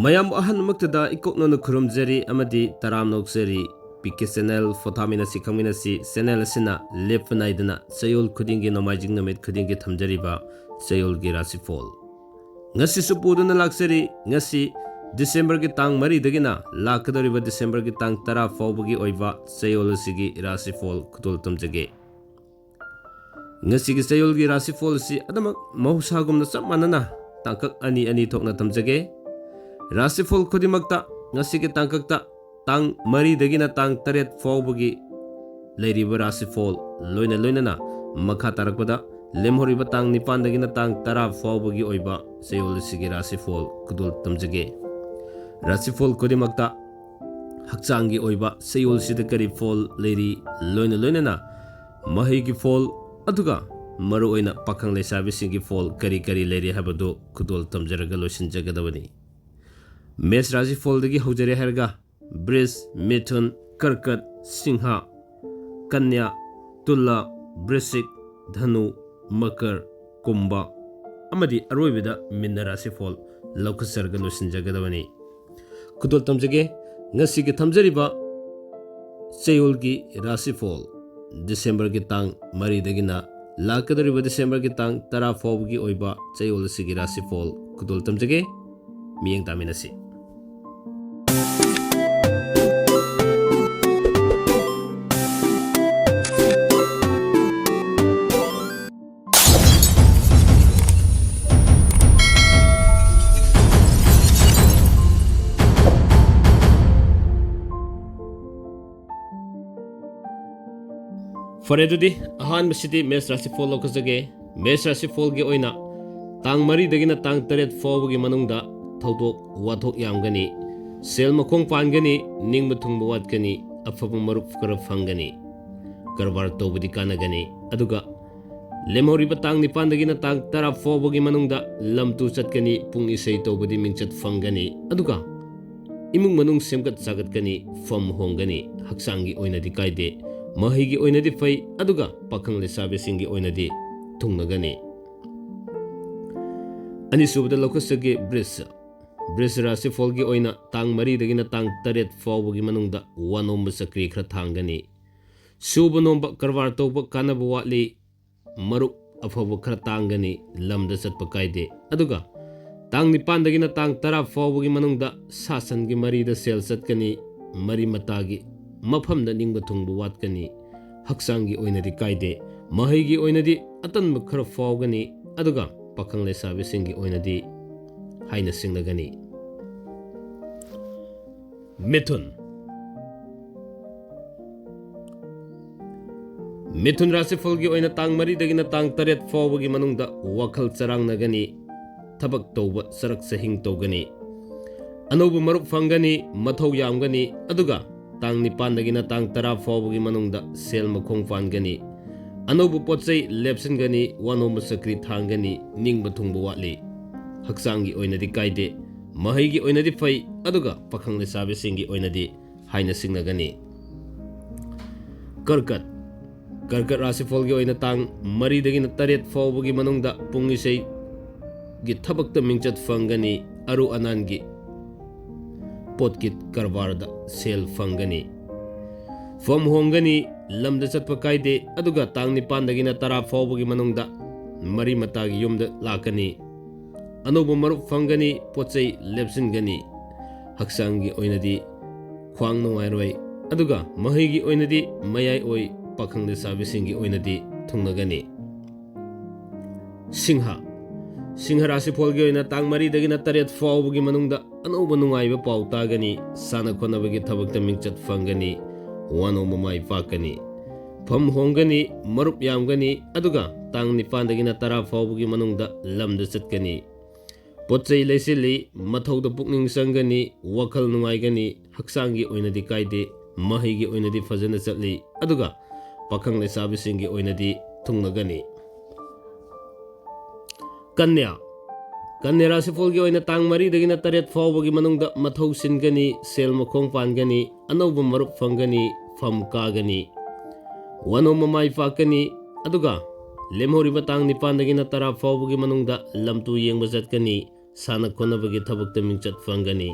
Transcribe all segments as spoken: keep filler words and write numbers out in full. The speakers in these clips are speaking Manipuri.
ꯃꯌꯥꯝ ꯑꯍꯟꯃꯛꯇꯗ ꯏꯀꯣꯛꯅꯅ ꯈꯨꯔꯨꯝꯖꯔꯤ ꯑꯃꯗꯤ ꯇꯔꯥꯝꯅ ꯑꯣꯛꯆꯔꯤ꯫ ꯄꯤ ꯀꯦ ꯆꯦꯅꯦꯜ ꯐꯣꯊꯥꯃꯤꯟꯅꯁꯤ ꯈꯪꯃꯤꯟꯅꯁꯤ ꯆꯦꯅꯦꯜ ꯑꯁꯤꯅ ꯂꯦꯞꯄ ꯅꯥꯏꯗꯅ ꯆꯌꯣꯜ ꯈꯨꯗꯤꯡꯒꯤ ꯅꯣꯡꯃꯥꯏꯖꯤꯡ ꯅꯨꯃꯤꯠ ꯈꯨꯗꯤꯡꯒꯤ ꯊꯝꯖꯔꯤꯕ ꯆꯌꯣꯜꯒꯤ ꯔꯥꯁꯤꯐꯣꯜ꯫ ꯉꯁꯤꯁꯨ ꯄꯨꯗꯨꯅ ꯂꯥꯛꯆꯔꯤ꯫ ꯉꯁꯤ ꯗꯤꯁꯦꯝꯕꯔꯒꯤ ꯇꯥꯡ ꯃꯔꯤꯗꯒꯤꯅ ꯂꯥꯛꯀꯗꯧꯔꯤꯕ ꯗꯤꯁꯦꯝꯕꯔꯒꯤ ꯇꯥꯡ ꯇꯔꯥ ꯐꯥꯎꯕꯒꯤ ꯑꯣꯏꯕ ꯆꯌꯣꯜ ꯑꯁꯤꯒꯤ ꯔꯥꯁꯤꯐꯣꯜ ꯈꯨꯗꯣꯜ ꯇꯝꯖꯒꯦ꯫ ꯉꯁꯤꯒꯤ ꯆꯌꯣꯜꯒꯤ ꯔꯥꯁꯤꯐꯣꯜ ꯑꯁꯤ ꯑꯗꯨꯃꯛ ꯃꯍꯧꯁꯥꯒꯨꯝꯅ ꯆꯞ ꯃꯥꯟꯅꯅ ꯇꯥꯡꯀꯛ ꯑꯅꯤ ꯑꯅꯤ ꯊꯣꯛꯅ ꯊꯝꯖꯒꯦ꯫ ꯔꯥꯁꯤꯐꯣꯜ ꯈꯨꯗꯤꯡꯃꯛꯇ ꯉꯁꯤꯒꯤ ꯇꯥꯡꯀꯛꯇ ꯇꯥꯡ ꯃꯔꯤꯗꯒꯤꯅ ꯇꯥꯡ ꯇꯔꯦꯠ ꯐꯥꯎꯕꯒꯤ ꯂꯩꯔꯤꯕ ꯔꯥꯁꯤꯐꯣꯜ ꯂꯣꯏꯅ ꯂꯣꯏꯅꯅ ꯃꯈꯥ ꯇꯥꯔꯛꯄꯗ ꯂꯦꯝꯍꯧꯔꯤꯕ ꯇꯥꯡ ꯅꯤꯄꯥꯟꯗꯒꯤꯅ ꯇꯥꯡ ꯇꯔꯥ ꯐꯥꯎꯕꯒꯤ ꯑꯣꯏꯕ ꯆꯌꯣꯜ ꯑꯁꯤꯒꯤ ꯔꯥꯁꯤꯐꯣꯜ ꯈꯨꯗꯣꯜ ꯇꯝꯖꯒꯦ꯫ ꯔꯥꯁꯤꯐꯣꯜ ꯈꯨꯗꯤꯡꯃꯛꯇ ꯍꯛꯆꯥꯡꯒꯤ ꯑꯣꯏꯕ ꯆꯌꯣꯜꯁꯤꯗ ꯀꯔꯤ ꯐꯣꯜ ꯂꯩꯔꯤ, ꯂꯣꯏꯅ ꯂꯣꯏꯅꯅ ꯃꯍꯩꯒꯤ ꯐꯣꯜ, ꯑꯗꯨꯒ ꯃꯔꯨꯑꯣꯏꯅ ꯄꯥꯈꯪ ꯂꯩꯁꯥꯕꯤꯁꯤꯡꯒꯤ ꯐꯣꯜ ꯀꯔꯤ ꯀꯔꯤ ꯂꯩꯔꯤ ꯍꯥꯏꯕꯗꯨ ꯈꯨꯗꯣꯜ ꯇꯝꯖꯔꯒ ꯂꯣꯏꯁꯤꯟꯖꯒꯗꯕꯅꯤ꯫ ꯃꯦꯁ ꯔꯥꯁꯤꯐꯣꯜꯗꯒꯤ ꯍꯧꯖꯔꯦ ꯍꯥꯏꯔꯒ ꯕ꯭ꯔꯤꯖ, ꯃꯤꯊꯨꯟ, ꯀꯔꯀꯠ, ꯁꯤꯡꯍ, ꯀꯟꯌꯥ, ꯇꯨꯂꯥ, ꯕ꯭ꯔꯤꯁꯤꯛ, ꯙꯅꯨ, ꯃꯀꯔ, ꯀꯨꯝꯚ ꯑꯃꯗꯤ ꯑꯔꯣꯏꯕꯗ ꯃꯤꯟꯅ ꯔꯥꯁꯤꯐꯣꯜ ꯂꯧꯈꯠꯆꯔꯒ ꯂꯣꯏꯁꯤꯟꯖꯒꯗꯕꯅꯤ꯫ ꯈꯨꯗꯣꯜ ꯇꯝꯖꯒꯦ꯫ ꯉꯁꯤꯒꯤ ꯊꯝꯖꯔꯤꯕ ꯆꯌꯣꯜꯒꯤ ꯔꯥꯁꯤꯐꯣꯜ, ꯗꯤꯁꯦꯝꯕꯔꯒꯤ ꯇꯥꯡ ꯃꯔꯤꯗꯒꯤꯅ ꯂꯥꯛꯀꯗꯧꯔꯤꯕ ꯗꯤꯁꯦꯝꯕꯔꯒꯤ ꯇꯥꯡ ꯇꯔꯥ ꯐꯥꯎꯕꯒꯤ ꯑꯣꯏꯕ ꯆꯌꯣꯜ ꯑꯁꯤꯒꯤ ꯔꯥꯁꯤꯐꯣꯜ ꯈꯨꯗꯣꯜ ꯇꯝꯖꯒꯦ꯫ ꯃꯤꯠꯌꯦꯡ ꯇꯥꯃꯤꯟꯅꯁꯤ꯫ ꯐꯔꯦ, ꯑꯗꯨꯗꯤ ꯑꯍꯥꯟꯕꯁꯤꯗꯤ ꯃꯦꯁ ꯔꯥꯁꯤꯐꯣꯜ ꯂꯧꯈꯠꯆꯒꯦ꯫ ꯃꯦꯁ ꯔꯥꯁꯤꯐꯣꯜꯒꯤ ꯑꯣꯏꯅ ꯇꯥꯡ ꯃꯔꯤꯗꯒꯤꯅ ꯇꯥꯡ ꯇꯔꯦꯠ ꯐꯥꯎꯕꯒꯤ ꯃꯅꯨꯡꯗ ꯊꯧꯗꯣꯛ ꯋꯥꯊꯣꯛ ꯌꯥꯝꯒꯅꯤ, ꯁꯦꯜ ꯃꯈꯣꯡ ꯄꯥꯟꯒꯅꯤ, ꯅꯤꯡꯕ ꯊꯨꯡꯕ ꯋꯥꯠꯀꯅꯤ, ꯑꯐꯕ ꯃꯔꯨꯞ ꯈꯔ ꯐꯪꯒꯅꯤ, ꯀꯔꯕꯥꯔ ꯇꯧꯕꯗꯤ ꯀꯥꯟꯅꯒꯅꯤ꯫ ꯑꯗꯨꯒ ꯂꯦꯝꯍꯧꯔꯤꯕ ꯇꯥꯡ ꯅꯤꯄꯥꯟꯗꯒꯤꯅ ꯇꯥꯡ ꯇꯔꯥ ꯐꯥꯎꯕꯒꯤ ꯃꯅꯨꯡꯗ ꯂꯝ ꯇꯨ ꯆꯠꯀꯅꯤ, ꯄꯨꯡ ꯏꯁꯩ ꯇꯧꯕꯗꯤ ꯃꯤꯡꯆꯠ ꯐꯪꯒꯅꯤ꯫ ꯑꯗꯨꯒ ꯏꯃꯨꯡ ꯃꯅꯨꯡ ꯁꯦꯝꯒꯠ ꯁꯥꯒꯠꯀꯅꯤ, ꯐꯝ ꯍꯣꯡꯒꯅꯤ, ꯍꯛꯆꯥꯡꯒꯤ ꯑꯣꯏꯅꯗꯤ ꯀꯥꯏꯗꯦ, ꯃꯍꯩꯒꯤ ꯑꯣꯏꯅꯗꯤ ꯐꯩ, ꯑꯗꯨꯒ ꯄꯥꯈꯪ ꯂꯩꯁꯥꯕꯤꯁꯤꯡꯒꯤ ꯑꯣꯏꯅꯗꯤ ꯊꯨꯡꯅꯒꯅꯤ꯫ ꯑꯅꯤꯁꯨꯕꯗ ꯂꯧꯈꯠꯆꯒꯦ ꯕ꯭ꯔꯤꯁ꯫ ꯕ꯭ꯔꯤꯁ ꯔꯥꯁꯤꯐꯣꯜꯒꯤ ꯑꯣꯏꯅ ꯇꯥꯡ ꯃꯔꯤꯗꯒꯤꯅ ꯇꯥꯡ ꯇꯔꯦꯠ ꯐꯥꯎꯕꯒꯤ ꯃꯅꯨꯡꯗ ꯋꯥꯅꯣꯝꯕ ꯆꯀ꯭ꯔꯤ ꯈꯔ ꯊꯥꯡꯒꯅꯤ꯫ ꯁꯨꯕ ꯅꯣꯝꯕ, ꯀꯔꯕꯥꯔ ꯇꯧꯕ ꯀꯥꯟꯅꯕ ꯋꯥꯠꯂꯤ꯫ ꯃꯔꯨꯞ ꯑꯐꯕ ꯈꯔ ꯇꯥꯡꯒꯅꯤ, ꯂꯝꯗ ꯆꯠꯄ ꯀꯥꯏꯗꯦ꯫ ꯑꯗꯨꯒ ꯇꯥꯡ ꯅꯤꯄꯥꯟꯗꯒꯤꯅ ꯇꯥꯡ ꯇꯔꯥ ꯐꯥꯎꯕꯒꯤ ꯃꯅꯨꯡꯗ ꯁꯥ ꯁꯟꯒꯤ ꯃꯔꯤꯗ ꯁꯦꯜ ꯆꯠꯀꯅꯤ, ꯃꯔꯤ ꯃꯇꯥꯒꯤ ꯃꯐꯝꯗ ꯅꯤꯡꯕ ꯊꯨꯡꯕ ꯋꯥꯠꯀꯅꯤ꯫ ꯍꯛꯆꯥꯡꯒꯤ ꯑꯣꯏꯅꯗꯤ ꯀꯥꯏꯗꯦ꯫ ꯃꯍꯩꯒꯤ ꯑꯣꯏꯅꯗꯤ ꯑꯇꯟꯕ ꯈꯔ ꯐꯥꯎꯒꯅꯤ, ꯑꯗꯨꯒ ꯄꯥꯈꯪ ꯂꯩꯁꯥꯕꯤꯁꯤꯡꯒꯤ ꯑꯣꯏꯅꯗꯤ ꯍꯥꯏꯅ ꯁꯤꯡꯅꯒꯅꯤ꯫ ꯃꯤꯊꯨꯟ꯫ ꯃꯤꯊꯨꯟ ꯔꯥꯁꯤꯐꯜꯒꯤ ꯑꯣꯏꯅ ꯇꯥꯡ ꯃꯔꯤꯗꯒꯤꯅ ꯇꯥꯡ ꯇꯔꯦꯠ ꯐꯥꯎꯕꯒꯤ ꯃꯅꯨꯡꯗ ꯋꯥꯈꯜ ꯆꯔꯥꯡꯅꯒꯅꯤ, ꯊꯕꯛ ꯇꯧꯕ ꯆꯔꯛ ꯆꯍꯤꯡ ꯇꯧꯒꯅꯤ, ꯑꯅꯧꯕ ꯃꯔꯨꯞ ꯐꯪꯒꯅꯤ, ꯃꯊꯧ ꯌꯥꯝꯒꯅꯤ, ꯑꯗꯨꯒ ꯇꯥꯡ ꯅꯤꯄꯥꯟꯗꯒꯤꯅ ꯇꯥꯡ ꯇꯔꯥ ꯐꯥꯎꯕꯒꯤ ꯃꯅꯨꯡꯗ ꯁꯦꯜ ꯃꯈꯣꯡ ꯄꯥꯟꯒꯅꯤ, ꯑꯅꯧꯕ ꯄꯣꯠ ꯆꯩ ꯂꯦꯞꯁꯤꯟꯒꯅꯤ, ꯋꯥꯅꯣꯝꯕ ꯆꯀ꯭ꯔꯤ ꯊꯥꯡꯒꯅꯤ, ꯅꯤꯡꯕ ꯊꯨꯡꯕ ꯋꯥꯠꯂꯤ꯫ ꯍꯛꯆꯥꯡꯒꯤ ꯑꯣꯏꯅꯗꯤ ꯀꯥꯏꯗꯦ, ꯃꯍꯩꯒꯤ ꯑꯣꯏꯅꯗꯤ ꯐꯩ, ꯑꯗꯨꯒ ꯄꯥꯈꯪ ꯂꯩꯁꯥꯕꯤꯁꯤꯡꯒꯤ ꯑꯣꯏꯅꯗꯤ ꯍꯥꯏꯅ ꯁꯤꯡꯅꯒꯅꯤ꯫ ꯀꯔꯀꯠ꯫ ꯀꯔꯀꯠ ꯔꯥꯁꯤꯐꯜꯒꯤ ꯑꯣꯏꯅ ꯇꯥꯡ ꯃꯔꯤꯗꯒꯤꯅ ꯇꯔꯦꯠ ꯐꯥꯎꯕꯒꯤ ꯃꯅꯨꯡꯗ ꯄꯨꯡ ꯏꯁꯩꯒꯤ ꯊꯕꯛꯇ ꯃꯤꯡꯆꯠ ꯐꯪꯒꯅꯤ, ꯑꯔꯨ ꯑꯅꯥꯟꯒꯤ ꯄꯣꯠꯀꯤ ꯀꯔꯕꯥꯔꯗ ꯁꯦꯜ ꯐꯪꯒꯅꯤ꯫ ꯐꯝ ꯍꯣꯡꯒꯅꯤ, ꯂꯝꯗ ꯆꯠꯄ ꯀꯥꯏꯗꯦ, ꯑꯗꯨꯒ ꯇꯥꯡ ꯅꯤꯄꯥꯟꯗꯒꯤꯅ ꯇꯔꯥ ꯐꯥꯎꯕꯒꯤ ꯃꯅꯨꯡꯗ ꯃꯔꯤ ꯃꯇꯥꯒꯤ ꯌꯨꯝꯗ ꯂꯥꯛꯀꯅꯤ꯫ ꯑꯅꯧꯕ ꯃꯔꯨꯞ ꯐꯪꯒꯅꯤ, ꯄꯣꯠ ꯆꯩ ꯂꯦꯞꯁꯤꯟꯒꯅꯤ꯫ ꯍꯛꯆꯥꯡꯒꯤ ꯑꯣꯏꯅꯗꯤ ꯈ꯭ꯋꯥꯡ ꯅꯨꯡꯉꯥꯏꯔꯣꯏ, ꯑꯗꯨꯒ ꯃꯍꯩꯒꯤ ꯑꯣꯏꯅꯗꯤ ꯃꯌꯥꯏ ꯑꯣꯏ, ꯄꯥꯈꯪ ꯂꯩꯁꯥꯕꯤꯁꯤꯡꯒꯤ ꯑꯣꯏꯅꯗꯤ ꯊꯨꯡꯅꯒꯅꯤ꯫ ꯁꯤꯡꯍ꯫ ꯁꯤꯡꯍ ꯔꯥꯁꯤꯐꯜꯒꯤ ꯑꯣꯏꯅ ꯇꯥꯡ ꯃꯔꯤꯗꯒꯤꯅ ꯇꯔꯦꯠ ꯐꯥꯎꯕꯒꯤ ꯃꯅꯨꯡꯗ ꯑꯅꯧꯕ ꯅꯨꯡꯉꯥꯏꯕ ꯄꯥꯎ ꯇꯥꯒꯅꯤ, ꯁꯥꯟꯅ ꯈꯣꯠꯅꯕꯒꯤ ꯊꯕꯛꯇ ꯃꯤꯡꯆꯠ ꯐꯪꯒꯅꯤ, ꯋꯥꯅꯣꯝꯕ ꯃꯥꯏ ꯄꯥꯛꯀꯅꯤ꯫ ꯐꯝ ꯍꯣꯡꯒꯅꯤ, ꯃꯔꯨꯞ ꯌꯥꯝꯒꯅꯤ, ꯑꯗꯨꯒ ꯇꯥꯡ ꯅꯤꯄꯥꯟꯗꯒꯤꯅ ꯇꯔꯥ ꯐꯥꯎꯕꯒꯤ ꯃꯅꯨꯡꯗ ꯂꯝꯗ ꯆꯠꯀꯅꯤ꯫ ꯄꯣꯠ ꯆꯩ ꯂꯩꯁꯤꯜꯂꯤ, ꯃꯊꯧꯗ ꯄꯨꯛꯅꯤꯡ ꯆꯪꯒꯅꯤ, ꯋꯥꯈꯜ ꯅꯨꯡꯉꯥꯏꯒꯅꯤ, ꯍꯛꯆꯥꯡꯒꯤ ꯑꯣꯏꯅꯗꯤ ꯀꯥꯏꯗꯦ, ꯃꯍꯩꯒꯤ ꯑꯣꯏꯅꯗꯤ ꯐꯖꯅ ꯆꯠꯂꯤ, ꯑꯗꯨꯒ ꯄꯥꯈꯪ ꯂꯩꯁꯥꯕꯤꯁꯤꯡꯒꯤ ꯑꯣꯏꯅꯗꯤ ꯊꯨꯡꯅꯒꯅꯤ꯫ ꯀꯟꯌꯥ꯫ ꯀꯟꯌꯥ ꯔꯥꯁꯤꯐꯜꯒꯤ ꯑꯣꯏꯅ ꯇꯥꯡ ꯃꯔꯤꯗꯒꯤꯅ ꯇꯔꯦꯠ ꯐꯥꯎꯕꯒꯤ ꯃꯅꯨꯡꯗ ꯃꯊꯧ ꯁꯤꯟꯒꯅꯤ, ꯁꯦꯜ ꯃꯈꯣꯡ ꯄꯥꯟꯒꯅꯤ, ꯑꯅꯧꯕ ꯃꯔꯨꯞ ꯐꯪꯒꯅꯤ, ꯐꯝ ꯀꯥꯒꯅꯤ, ꯋꯥꯅꯣꯝꯕ ꯃꯥꯏ ꯄꯥꯛꯀꯅꯤ, ꯑꯗꯨꯒ ꯂꯦꯝꯍꯧꯔꯤꯕ ꯇꯥꯡ ꯅꯤꯄꯥꯟꯗꯒꯤꯅ ꯇꯔꯥ ꯐꯥꯎꯕꯒꯤ ꯃꯅꯨꯡꯗ ꯂꯝ ꯇꯨ ꯌꯦꯡꯕ ꯆꯠꯀꯅꯤ꯫ ꯁꯥꯟꯅ ꯈꯣꯠꯅꯕꯒꯤ ꯊꯕꯛꯇ ꯃꯤꯡꯆꯠ ꯐꯪꯒꯅꯤ꯫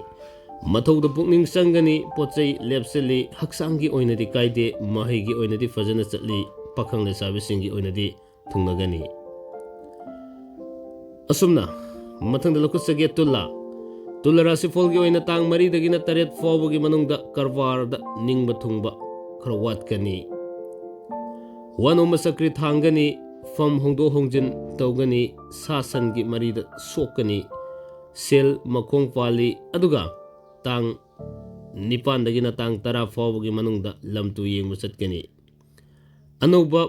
ꯃꯊꯧꯗ ꯄꯨꯛꯅꯤꯡ ꯆꯪꯒꯅꯤ꯫ ꯄꯣꯠ ꯆꯩ ꯂꯦꯞꯆꯜꯂꯤ꯫ ꯍꯛꯆꯥꯡꯒꯤ ꯑꯣꯏꯅꯗꯤ ꯀꯥꯏꯗꯦ꯫ ꯃꯍꯩꯒꯤ ꯑꯣꯏꯅꯗꯤ ꯐꯖꯅ ꯆꯠꯂꯤ꯫ ꯄꯥꯈꯪ ꯂꯩꯁꯥꯕꯤꯁꯤꯡꯒꯤ ꯑꯣꯏꯅꯗꯤ ꯊꯨꯡꯅꯒꯅꯤ꯫ ꯑꯁꯨꯝꯅ ꯃꯊꯪꯗ ꯂꯧꯈꯠꯆꯒꯦ ꯇꯨꯂꯥ꯫ ꯇꯨꯂꯥ ꯔꯥꯁꯤꯐꯣꯜꯒꯤ ꯑꯣꯏꯅ ꯇꯥꯡ ꯃꯔꯤꯗꯒꯤꯅ ꯇꯔꯦꯠ ꯐꯥꯎꯕꯒꯤ ꯃꯅꯨꯡꯗ ꯀꯔꯕꯥꯔꯗ ꯅꯤꯡꯕ ꯊꯨꯡꯕ ꯈꯔ ꯋꯥꯠꯀꯅꯤ꯫ ꯋꯥꯅꯣꯝꯕ ꯆꯀ꯭ꯔꯤ ꯊꯥꯡꯒꯅꯤ꯫ ꯐꯝ ꯍꯣꯡꯗꯣꯛ ꯍꯣꯡꯖꯤꯟ ꯇꯧꯒꯅꯤ꯫ ꯁꯥ ꯁꯟꯒꯤ ꯃꯔꯤꯗ ꯁꯣꯛꯀꯅꯤ꯫ ꯁꯦꯜ ꯃꯈꯣꯡ ꯄꯥꯜꯂꯤ꯫ ꯑꯗꯨꯒ ꯇꯥꯡ ꯅꯤꯄꯥꯟꯗꯒꯤꯅ ꯇꯥꯡ ꯇꯔꯥ ꯐꯥꯎꯕꯒꯤ ꯃꯅꯨꯡꯗ ꯂꯝ ꯇꯨ ꯌꯦꯡꯕ ꯆꯠꯀꯅꯤ꯫ ꯑꯅꯧꯕ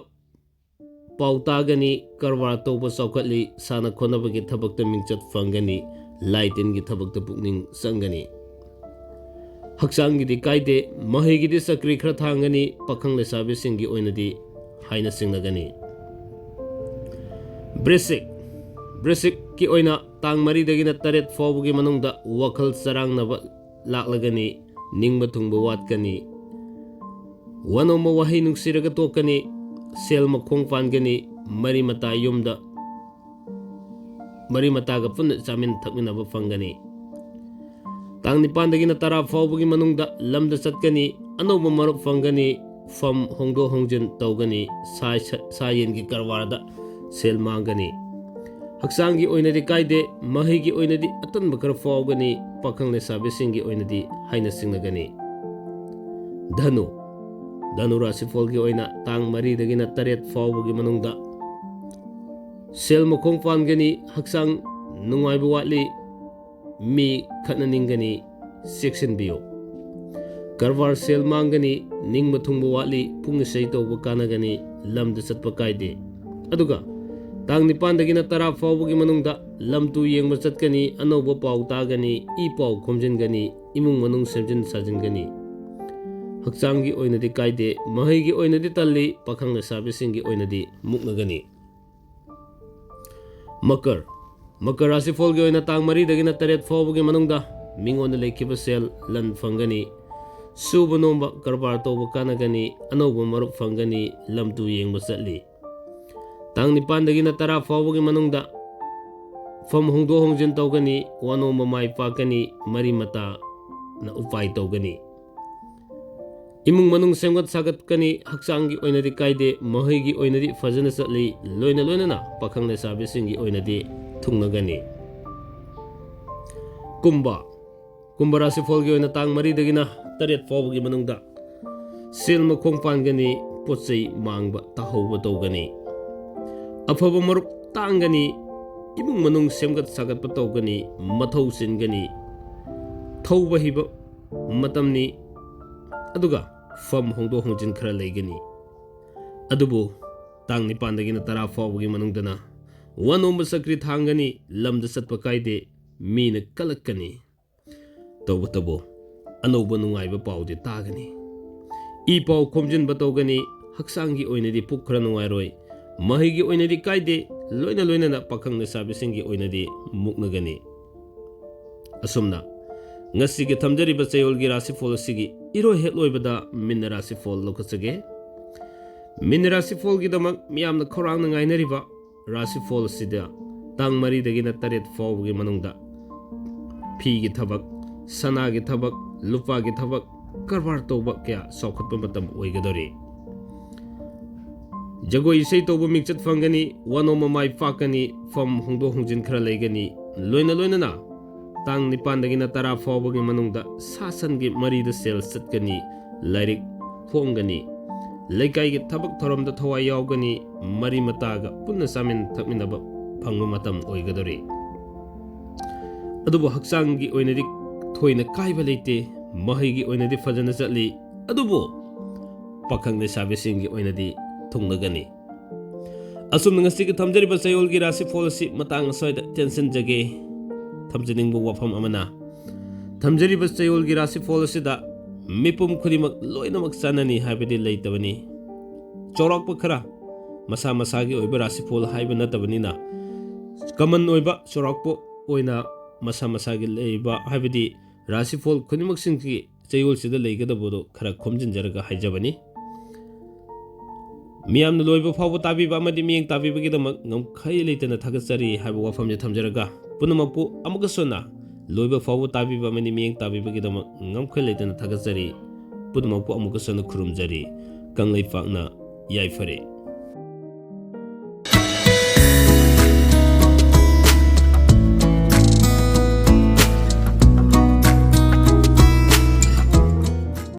ꯄꯥꯎ ꯇꯥꯒꯅꯤ꯫ ꯀꯔꯕꯥꯔ ꯇꯧꯕ ꯆꯥꯎꯈꯠꯂꯤ꯫ ꯁꯥꯟꯅ ꯈꯣꯠꯅꯕꯒꯤ ꯊꯕꯛꯇ ꯃꯤꯡꯆꯠ ꯐꯪꯒꯅꯤ꯫ ꯂꯥꯏ ꯇꯤꯟꯒꯤ ꯊꯕꯛꯇ ꯄꯨꯛꯅꯤꯡ ꯆꯪꯒꯅꯤ꯫ ꯍꯛꯆꯥꯡꯒꯤꯗꯤ ꯀꯥꯏꯗꯦ꯫ ꯃꯍꯩꯒꯤꯗꯤ ꯆꯀ꯭ꯔꯤ ꯈꯔ ꯊꯥꯡꯒꯅꯤ꯫ ꯄꯥꯈꯪ ꯂꯩꯁꯥꯕꯤꯁꯤꯡꯒꯤ ꯑꯣꯏꯅꯗꯤ ꯍꯥꯏꯅ ꯁꯤꯡꯅꯒꯅꯤ꯫ ꯕ꯭ꯔꯤꯁꯤꯛ꯫ ꯕ꯭ꯔꯤꯁꯤꯛꯀꯤ ꯑꯣꯏꯅ ꯇꯥꯡ ꯃꯔꯤꯗꯒꯤꯅ ꯇꯔꯦꯠ ꯐꯥꯎꯕꯒꯤ ꯃꯅꯨꯡꯗ ꯋꯥꯈꯜ ꯆꯔꯥꯡꯅꯕ ꯂꯥꯛꯂꯒꯅꯤ꯫ ꯅꯤꯡꯕ ꯊꯨꯡꯕ ꯋꯥꯠꯀꯅꯤ꯫ ꯋꯥꯅꯣꯝꯕ ꯋꯥꯍꯩ ꯅꯨꯡꯁꯤꯔꯒ ꯇꯣꯛꯀꯅꯤ꯫ ꯁꯦꯜ ꯃꯈꯣꯡ ꯄꯥꯟꯒꯅꯤ꯫ ꯃꯔꯤ ꯃꯇꯥ ꯌꯨꯝꯗ ꯃꯔꯤ ꯃꯇꯥꯒ ꯄꯨꯟꯅ ꯆꯥꯃꯤꯟ ꯊꯛꯃꯤꯟꯅꯕ ꯐꯪꯒꯅꯤ꯫ ꯇꯥꯡ ꯅꯤꯄꯥꯟꯗꯒꯤꯅ ꯇꯔꯥ ꯐꯥꯎꯕꯒꯤ ꯃꯅꯨꯡꯗ ꯂꯝꯗ ꯆꯠꯀꯅꯤ꯫ ꯑꯅꯧꯕ ꯃꯔꯨꯞ ꯐꯪꯒꯅꯤ꯫ ꯐꯝ ꯍꯣꯡꯗꯣꯛ ꯍꯣꯡꯖꯤꯟ ꯇꯧꯒꯅꯤ꯫ ꯁꯥ, ꯁꯥ ꯌꯦꯟꯒꯤ ꯀꯔꯕꯥꯔꯗ ꯁꯦꯜ ꯃꯥꯡꯒꯅꯤ꯫ ꯍꯛꯆꯥꯡꯒꯤ ꯑꯣꯏꯅꯗꯤ ꯀꯥꯏꯗꯦ꯫ ꯃꯍꯩꯒꯤ ꯑꯣꯏꯅꯗꯤ ꯑꯇꯟꯕ ꯈꯔ ꯐꯥꯎꯒꯅꯤ꯫ ꯄꯥꯈꯪ ꯂꯩꯁꯥꯕꯤꯁꯤꯡꯒꯤ ꯑꯣꯏꯅꯗꯤ ꯍꯥꯏꯅ ꯁꯤꯡꯅꯒꯅꯤ꯫ ꯙꯅꯨ꯫ ꯙꯅꯨ ꯔꯥꯁꯤꯐꯣꯜꯒꯤ ꯑꯣꯏꯅ ꯇꯥꯡ ꯃꯔꯤꯗꯒꯤꯅ ꯇꯔꯦꯠ ꯐꯥꯎꯕꯒꯤ ꯃꯅꯨꯡꯗ ꯁꯦꯜ ꯃꯈꯣꯡ ꯄꯥꯟꯒꯅꯤ꯫ ꯍꯛꯆꯥꯡ ꯅꯨꯡꯉꯥꯏꯕ ꯋꯥꯠꯂꯤ꯫ ꯃꯤ ꯈꯠꯅꯅꯤꯡꯒꯅꯤ꯫ ꯆꯦꯛꯁꯤꯟꯕꯤꯌꯨ꯫ ꯀꯔꯕꯥꯔ ꯁꯦꯜ ꯃꯥꯡꯒꯅꯤ꯫ ꯅꯤꯡꯕ ꯊꯨꯡꯕ ꯋꯥꯠꯂꯤ꯫ ꯄꯨꯡ ꯏꯁꯩ ꯇꯧꯕ ꯀꯥꯟꯅꯒꯅꯤ꯫ ꯂꯝꯗ ꯆꯠꯄ ꯀꯥꯏꯗꯦ꯫ ꯑꯗꯨꯒ ꯇꯥꯡ ꯅꯤꯄꯥꯟꯗꯒꯤꯅ ꯇꯔꯥ ꯐꯥꯎꯕꯒꯤ ꯃꯅꯨꯡꯗ ꯂꯝ ꯇꯨ ꯌꯦꯡꯕ ꯆꯠꯀꯅꯤ꯫ ꯑꯅꯧꯕ ꯄꯥꯎ ꯇꯥꯒꯅꯤ꯫ ꯏ ꯄꯥꯎ ꯈꯣꯝꯖꯤꯟꯒꯅꯤ꯫ ꯏꯃꯨꯡ ꯃꯅꯨꯡ ꯁꯦꯝꯖꯤꯟ ꯁꯥꯖꯤꯟꯒꯅꯤ꯫ ꯍꯛꯆꯥꯡꯒꯤ ꯑꯣꯏꯅꯗꯤ ꯀꯥꯏꯗꯦ꯫ ꯃꯍꯩꯒꯤ ꯑꯣꯏꯅꯗꯤ ꯇꯜꯂꯤ꯫ ꯄꯥꯈꯪ ꯂꯩꯁꯥꯕꯤꯁꯤꯡꯒꯤ ꯑꯣꯏꯅꯗꯤ ꯃꯨꯛꯅꯒꯅꯤ꯫ ꯃꯀꯔ꯫ ꯃꯀꯔ ꯔꯥꯁꯤꯐꯣꯜꯒꯤ ꯑꯣꯏꯅ ꯇꯥꯡ ꯃꯔꯤꯗꯒꯤꯅ ꯇꯔꯦꯠ ꯐꯥꯎꯕꯒꯤ ꯃꯅꯨꯡꯗ ꯃꯤꯉꯣꯟꯗ ꯂꯩꯈꯤꯕ ꯁꯦꯜ ꯂꯟ ꯐꯪꯒꯅꯤ꯫ ꯁꯨꯕ ꯅꯣꯝꯕ ꯀꯔꯕꯥꯔ ꯇꯧꯕ ꯀꯥꯟꯅꯒꯅꯤ꯫ ꯑꯅꯧꯕ ꯃꯔꯨꯞ ꯐꯪꯒꯅꯤ꯫ ꯂꯝ ꯇꯨ ꯌꯦꯡꯕ ꯆꯠꯂꯤ꯫ ꯇꯥꯡ ꯅꯤꯄꯥꯟꯗꯒꯤꯅ ꯇꯔꯥ ꯐꯥꯎꯕꯒꯤ ꯃꯅꯨꯡꯗ ꯐꯝ ꯍꯣꯡꯗꯣꯛ ꯍꯣꯡꯖꯤꯟ ꯇꯧꯒꯅꯤ, ꯋꯥꯅꯣꯝꯕ ꯃꯥꯏ ꯄꯥꯛꯀꯅꯤ, ꯃꯔꯤ ꯃꯇꯥꯅ ꯎꯄꯥꯏ ꯇꯧꯒꯅꯤ꯫ ꯏꯃꯨꯡ ꯃꯅꯨꯡ ꯁꯦꯝꯒꯠ ꯁꯥꯒꯠꯀꯅꯤ, ꯍꯛꯆꯥꯡꯒꯤ ꯑꯣꯏꯅꯗꯤ ꯀꯥꯏꯗꯦ, ꯃꯍꯩꯒꯤ ꯑꯣꯏꯅꯗꯤ ꯐꯖꯅ ꯆꯠꯂꯤ, ꯂꯣꯏꯅ ꯂꯣꯏꯅꯅ ꯄꯥꯈꯪ ꯂꯩꯁꯥꯕꯤꯁꯤꯡꯒꯤ ꯑꯣꯏꯅꯗꯤ ꯊꯨꯡꯅꯒꯅꯤ꯫ ꯀꯨꯝꯕ, ꯀꯨꯝꯕ ꯔꯥꯁꯤꯐꯣꯜꯒꯤ ꯑꯣꯏꯅ ꯇꯥꯡ ꯃꯔꯤꯗꯒꯤꯅ ꯇꯔꯦꯠ ꯐꯥꯎꯕꯒꯤ ꯃꯅꯨꯡꯗ ꯁꯦꯜ ꯃꯈꯣꯡ ꯄꯥꯟꯒꯅꯤ, ꯄꯣꯠ ꯆꯩ ꯃꯥꯡꯕ ꯇꯥꯍꯧꯕ ꯇꯧꯒꯅꯤ꯫ ꯑꯐꯕ ꯃꯔꯨꯞ ꯇꯥꯡꯒꯅꯤ, ꯏꯃꯨꯡ ꯃꯅꯨꯡ ꯁꯦꯝꯒꯠ ꯁꯥꯒꯠꯄ ꯇꯧꯒꯅꯤ, ꯃꯊꯧ ꯆꯤꯟꯒꯅꯤ, ꯊꯧꯕ ꯍꯩꯕ ꯃꯇꯝꯅꯤ, ꯑꯗꯨꯒ ꯐꯝ ꯍꯣꯡꯗꯣꯛ ꯍꯣꯡꯖꯤꯟ ꯈꯔ ꯂꯩꯒꯅꯤ꯫ ꯑꯗꯨꯕꯨ ꯇꯥꯡ ꯅꯤꯄꯥꯟꯗꯒꯤꯅ ꯇꯔꯥ ꯐꯥꯎꯕꯒꯤ ꯃꯅꯨꯡꯗꯅ ꯋꯥꯅꯣꯝꯕ ꯆꯀ꯭ꯔꯤ ꯊꯥꯡꯒꯅꯤ, ꯂꯝꯗ ꯆꯠꯄ ꯀꯥꯏꯗꯦ, ꯃꯤꯅ ꯀꯜꯂꯛꯀꯅꯤ꯫ ꯇꯧꯕꯇꯕꯨ ꯑꯅꯧꯕ ꯅꯨꯡꯉꯥꯏꯕ ꯄꯥꯎꯗꯤ ꯇꯥꯒꯅꯤ꯫ ꯏ ꯄꯥꯎ ꯈꯣꯝꯖꯤꯟꯕ ꯇꯧꯒꯅꯤ, ꯍꯛꯆꯥꯡꯒꯤ ꯑꯣꯏꯅꯗꯤ ꯄꯨꯛ ꯈꯔ ꯅꯨꯡꯉꯥꯏꯔꯣꯏ, ꯃꯍꯩꯒꯤ ꯑꯣꯏꯅꯗꯤ ꯀꯥꯏꯗꯦ, ꯂꯣꯏꯅ ꯂꯣꯏꯅꯅ ꯄꯥꯈꯪ ꯂꯩꯁꯥꯕꯤꯁꯤꯡꯒꯤ ꯑꯣꯏꯅꯗꯤ ꯃꯨꯛꯅꯒꯅꯤ꯫ ꯑꯁꯨꯝꯅ ꯉꯁꯤꯒꯤ ꯊꯝꯖꯔꯤꯕ ꯆꯌꯣꯜꯒꯤ ꯔꯥꯁꯤꯐꯣꯜ ꯑꯁꯤꯒꯤ ꯏꯔꯣꯏ ꯍꯦꯛ ꯂꯣꯏꯕꯗ ꯃꯤꯟꯅ ꯔꯥꯁꯤꯐꯣꯜ ꯂꯧꯈꯠꯆꯒꯦ꯫ ꯃꯤꯟꯅ ꯔꯥꯁꯤꯐꯣꯜꯒꯤꯗꯃꯛ ꯃꯤꯌꯥꯝꯅ ꯈꯧꯔꯥꯡꯅ ꯉꯥꯏꯅꯔꯤꯕ ꯔꯥꯁꯤꯐꯣꯜ ꯑꯁꯤꯗ ꯇꯥꯡ ꯃꯔꯤꯗꯒꯤꯅ ꯇꯔꯦꯠ ꯐꯥꯎꯕꯒꯤ ꯃꯅꯨꯡꯗ ꯐꯤꯒꯤ ꯊꯕꯛ, ꯁꯅꯥꯒꯤ ꯊꯕꯛ, ꯂꯨꯄꯥꯒꯤ ꯊꯕꯛ, ꯀꯔꯕꯥꯔ ꯇꯧꯕ ꯀꯌꯥ ꯆꯥꯎꯈꯠꯄ ꯃꯇꯝ ꯑꯣꯏꯒꯗꯧꯔꯤ꯫ ꯖꯒꯣꯏ ꯏꯁꯩ ꯇꯧꯕ ꯃꯤꯡꯆꯠ ꯐꯪꯒꯅꯤ, ꯋꯥꯅꯣꯝꯕ ꯃꯥꯏ ꯄꯥꯛꯀꯅꯤ, ꯐꯝ ꯍꯣꯡꯗꯣꯛ ꯍꯣꯡꯖꯤꯟ ꯈꯔ ꯂꯩꯒꯅꯤ, ꯂꯣꯏꯅ ꯂꯣꯏꯅꯅ ꯇꯥꯡ ꯅꯤꯄꯥꯟꯗꯒꯤꯅ ꯇꯔꯥ ꯐꯥꯎꯕꯒꯤ ꯃꯅꯨꯡꯗ ꯁꯥ ꯁꯟꯒꯤ ꯃꯔꯤꯗ ꯁꯦꯜ ꯆꯠꯀꯅꯤ, ꯂꯥꯏꯔꯤꯛ ꯐꯣꯡꯒꯅꯤ, ꯂꯩꯀꯥꯏꯒꯤ ꯊꯕꯛ ꯊꯧꯔꯝꯗ ꯊꯋꯥꯏ ꯌꯥꯎꯒꯅꯤ, ꯃꯔꯤ ꯃꯇꯥꯒ ꯄꯨꯟꯅ ꯆꯥꯃꯤꯟ ꯊꯛꯃꯤꯟꯅꯕ ꯐꯪꯕ ꯃꯇꯝ ꯑꯣꯏꯒꯗꯧꯔꯤ꯫ ꯑꯗꯨꯕꯨ ꯍꯛꯆꯥꯡꯒꯤ ꯑꯣꯏꯅꯗꯤ ꯊꯣꯏꯅ ꯀꯥꯏꯕ ꯂꯩꯇꯦ, ꯃꯍꯩꯒꯤ ꯑꯣꯏꯅꯗꯤ ꯐꯖꯅ ꯆꯠꯂꯤ, ꯑꯗꯨꯕꯨ ꯄꯥꯈꯪ ꯂꯩꯁꯥꯕꯤꯁꯤꯡꯒꯤ ꯑꯣꯏꯅꯗꯤ ꯊꯨꯡꯅꯒꯅꯤ꯫ ꯑꯁꯨꯝꯅ ꯉꯁꯤꯒꯤ ꯊꯝꯖꯔꯤꯕ ꯆꯌꯣꯜꯒꯤ ꯔꯥꯁꯤꯐꯣꯜ ꯑꯁꯤ ꯃꯇꯥꯡ ꯑꯁ꯭ꯋꯥꯏꯗ ꯇꯦꯟꯁꯤꯟꯖꯒꯦ꯫ ꯊꯝꯖꯅꯤꯡꯕ ꯋꯥꯐꯝ ꯑꯃꯅ, ꯊꯝꯖꯔꯤꯕ ꯆꯌꯣꯜꯒꯤ ꯔꯥꯁꯤꯐꯣꯜ ꯑꯁꯤꯗ ꯃꯤꯄꯨꯝ ꯈꯨꯗꯤꯡꯃꯛ ꯂꯣꯏꯅꯃꯛ ꯆꯥꯟꯅꯅꯤ ꯍꯥꯏꯕꯗꯤ ꯂꯩꯇꯕꯅꯤ꯫ ꯆꯥꯎꯔꯥꯛꯄ ꯈꯔ, ꯃꯁꯥ ꯃꯁꯥꯒꯤ ꯑꯣꯏꯕ ꯔꯥꯁꯤꯐꯣꯜ ꯍꯥꯏꯕ ꯅꯠꯇꯕꯅꯤꯅ, ꯀꯃꯟ ꯑꯣꯏꯕ ꯆꯥꯎꯔꯥꯛꯄ ꯑꯣꯏꯅ ꯃꯁꯥ ꯃꯁꯥꯒꯤ ꯂꯩꯕ, ꯍꯥꯏꯕꯗꯤ ꯔꯥꯁꯤꯐꯣꯜ ꯈꯨꯗꯤꯡꯃꯛꯁꯤꯡꯒꯤ ꯆꯌꯣꯜꯁꯤꯗ ꯂꯩꯒꯗꯕꯗꯣ ꯈꯔ ꯈꯣꯝꯖꯤꯟꯖꯔꯒ ꯍꯥꯏꯖꯕꯅꯤ꯫ ꯃꯤꯌꯥꯝꯅ ꯂꯣꯏꯕ ꯐꯥꯎꯕ ꯇꯥꯕꯤꯕ ꯑꯃꯗꯤ ꯃꯤꯠꯌꯦꯡ ꯇꯥꯕꯤꯕꯒꯤꯗꯃꯛ ꯉꯝꯈꯩ ꯂꯩꯇꯅ ꯊꯥꯒꯠꯆꯔꯤ ꯍꯥꯏꯕ ꯋꯥꯐꯝꯁꯦ ꯊꯝꯖꯔꯒ, ꯄꯨꯝꯅꯃꯛꯄꯨ ꯑꯃꯨꯛꯀꯁꯨ ꯍꯟꯅ ꯂꯣꯏꯕ ꯐꯥꯎꯕ ꯇꯥꯕꯤꯕ ꯑꯃꯗꯤ ꯃꯤꯠꯌꯦꯡ ꯇꯥꯕꯤꯕꯒꯤꯗꯃꯛ ꯉꯝꯈꯩ ꯂꯩꯇꯅ ꯊꯥꯒꯠꯆꯔꯤ꯫ ꯄꯨꯝꯅꯃꯛꯄꯨ ꯑꯃꯨꯛꯀꯁꯨ ꯍꯟꯅ ꯈꯨꯔꯨꯝꯖꯔꯤ꯫ ꯀꯪꯂꯩꯄꯥꯛꯅ ꯌꯥꯏꯐꯔꯦ꯫